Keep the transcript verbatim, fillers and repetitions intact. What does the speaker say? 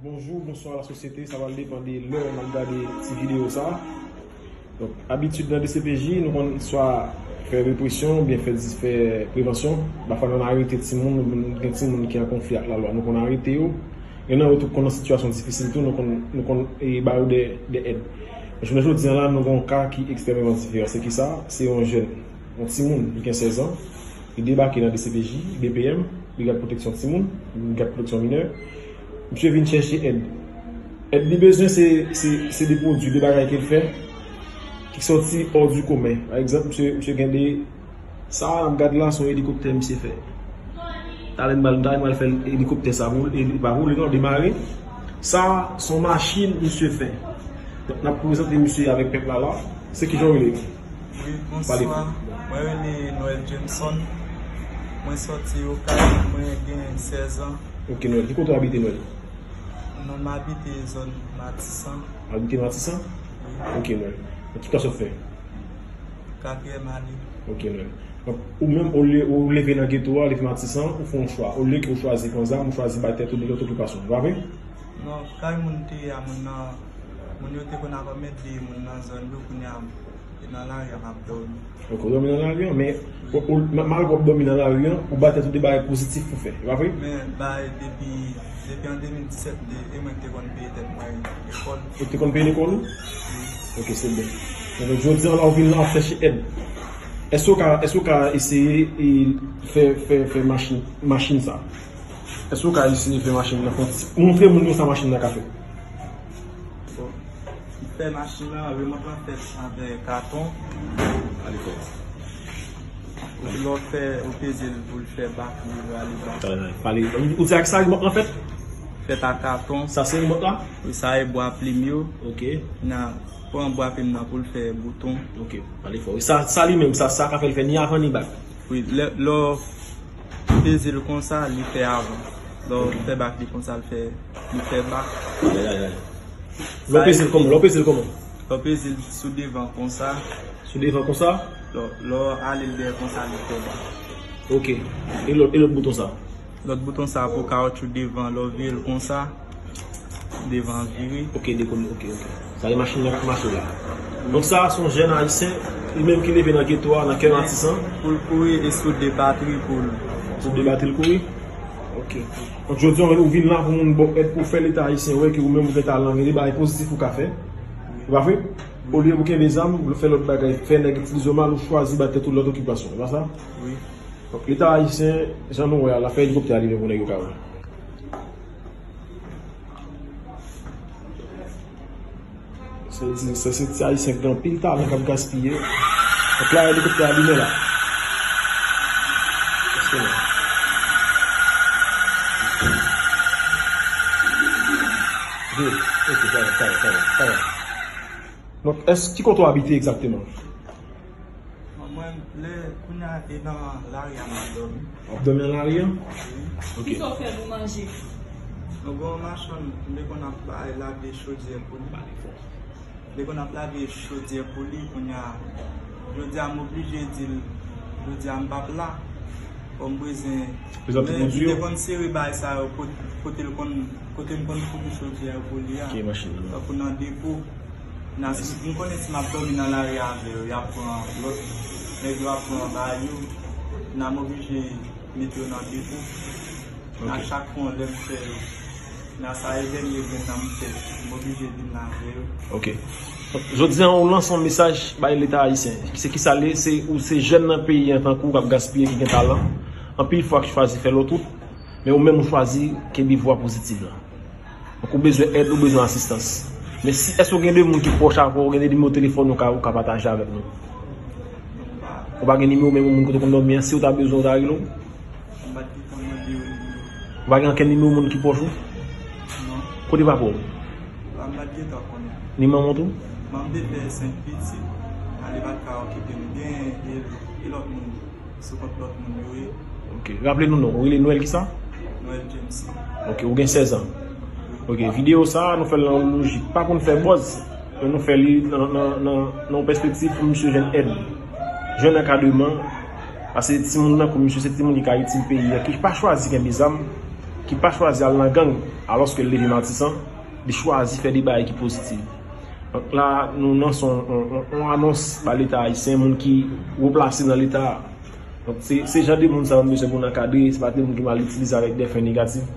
Bonjou, bonswa lasosyete, sa pral depann de lè n ap gade ti videyo sa. Donk, abitid nan D C P J, nou konn swa fè represyon oubyen fè, fè prevansyon. Pafwa, nou arete timoun, nou gen timoun ki an konfli ak lalwa, nou konn arete yo. Gen nan yo tou konn nan sitiyasyon difisil tou, nou konn, nou konn, e, ba yo de, de èd. Men jounen jodi a la, nou gen yon ka ki ekstrèmeman diferan. Se ki sa? Se yon jèn, yon timoun, li gen sèz an, li debake nan D C P J, D P M, Brigad Pwoteksyon Timoun, Brigad Pwoteksyon Minè. Misye vin chèche èd. Èd li bezwen se, se, se de pwodui, de bagay ke l fè, ki sòti hors du commun. Pa egzanp, misye, misye gen de, sa a n ap gad la, se yon elikoptè misye fè. Talè m pral, talè m pral fè elikoptè sa pou, e, pa pou li non, demare. Sa a, se yon machin misye fè. Donk, n ap prezante misye avèk pèp la la. Se ki jan w rele? Wi, pale. Bonswa. Mwen rele Noël Jameson. Mwen sòti Okay, mwen gen sèz an. Ok, Noël. Ki kote w abite, Noël? Non, m abite zòn Matisan. Abite Matisan? Wi. Ok, Noël. Ki klas w ap fè? Katriyèm ane. Ok, Noël. Donk, ou menm, ou le-, ou leve nan geto a, leve Matisan, ou fè yon chwa. Olye ke ou chwazi pran zam, ou chwazi bay tèt ou de lòt okipasyon. Se pa vre? Non, kay moun te ye a, moun nan, moun yo te konn ap ede moun nan zòn yo, kounye a, e nan lari a m ap dòmi. Ok, ou dòmi nan lari an, men ou, ou, ma-, malgre w ap dòmi nan lari an, ou bay tèt ou de bagay pozitif pou fè, e pa vre? Men, bay, depi, depi an de mil disèt, de, e mwen ki te konn peye tèt mwen lekòl. Ou te konn peye lekòl ou? Wi. Ok, se byen. Men donk, jodi a la, ou vin la, w ap chèche èd. Èske w ka, èske w ka eseye, e, fè, fè, fè machin, machin sa? Èske w ka eseye fè machin nan fè yon ti, montre moun yo sa machin nan ka fè? Bon, m fè machin nan, remòt lan fèt avèk katon. Lè w fè, ou peze l pou l fè bak, li rale bak. Pale, pale. Ou di ak sa remòt lan fèt? Fèt ak katon. Sa se remòt la? Wi, sa e bwa plim yo. Ok. Nan pran bwa plim nan pou l fè bouton. Ok, pale fò. Sa, sa li menm, sa, sa ka fè l fè ni avan ni bak. Wi, lè, lè w peze l konsa, li fè avan. Lè w fè bak li konsa, l fè, li fè bak. Ay, ay, ay. Lè w peze l kòman? Lè w peze l kòman? Lè w peze l sou devan konsa. Sou devan konsa? Lè, lè w ale l dèyè konsa, li fè bak. Ok. E lòt, e lòt bouton sa? Lòt bouton sa pou kawotchou devan, lè w vire l konsa. Devan vire. Ok, dekoule, ok, ok. Sa se machin nan k ap mache la. Donk sa a se yon jèn ayisyen, li menm ki leve nan geto a, nan kè Matisan. Pou l kouri e sou de batri pou l. Sou de batri l kouri? Ok. Donk jodi a ou vin la pou moun ba w èd pou fè Leta ayisyen wè ke ou menm ou gen talan, gen de bagay pozitif ou ka fè. Se pa vre? Olye pou kenbe zam, ou fè lòt bagay, fè nèg itilize w mal, ou chwazi bay tèt ou lòt okipasyon. Se pa sa? Wi. Donk Leta ayisyen, jan nou wè a, l ap fè elikoptè a li menm pou nèg yo ka wè. Se di, se, se ti ayisyen ki gen anpil talan k ap gaspiye. Donk la, elikoptè a limen la. Èske non? Good. Ok, sa va, sa va, sa va, sa va. Donk, èske, ki kote w abite egzakteman? Bon, mwen, lè, kounye a, e nan lari a m ap dòmi. W ap dòmi nan lari a? Wi. Ok. Kisa w fè pou manje? Nou gen yon machann, m te konn ap bay lave chodyè pou li. M te konn ap lave chodyè pou li, kounye a, jodi a, m oblije di l, jodi a, m p ap la. Fò m bezwen, men, m te konn sere bagay sa yo, kot-, kote l konn, kote m konn fout chodyè yo pou li a. Ok, machin nan. Tankou nan depo. Nan, si, m konnen si m ap dòmi nan lari avè yo, y ap pran lòt, nèg yo ap pran bagay yo, nan m oblije mete yo nan depo. Nan chak fwa lè m fè yo, nan sa e dènye grenn nan m fè, m oblije vin nan avè yo. Ok. Jodi a, ou lanse yon mesaj bay Leta ayisyen. Se kisa l ye? Se, ou se jèn nan peyi an tankou w k ap gaspiye, ki gen talan. Anpil fwa ki chwazi fè lòt wout, men ou menm ou chwazi kenbe vwa pozitif la. Donk, ou bezwen èd, ou bezwen asistans. Men si, èske w gen de moun ki pwòch avè w, ou gen de nimewo telefòn ou ka, ou ka pataje avèk nou? Ou pa gen nimewo menm moun kote w konn dòmi an, si w ta bezwen, ou ta rele w? Ou pa gen ankenn nimewo moun ki pwòch ou? Non. Kote papa w? Nimewo manman w tou? Manman m te fè senk pitit, ale pa t ka okipe m. Gen e, e lòt moun. Sou kont lòt moun yo ye. Ok. Raple nou non. Ou rele Noël kisa? Noël James. Ok. Ou gen sèz an. Ok. Videyo sa a, nou fè l nan yon lojik. Pa konn fè buzz, men nou fè li nan, nan, nan, nan yon pèspektiv pou misye jwenn èd. Jwenn ankadreman. Paske timoun nan, kou misye, se timoun ki ka itil peyi a, ki pa chwazi kenbe zam. ki pa chwazi al nan gang, alòske l leve Matisan, li chwazi fè de bagay ki pozitiv. Donk la, nou lanse yon, yon, yon, yon anons ba Leta ayisyen, moun ki wo plase nan Leta a. Donk se, se jan de moun sa yo nou bezwen pou n ankadre, se pa de moun ki mal itilize avèk de fen negatif.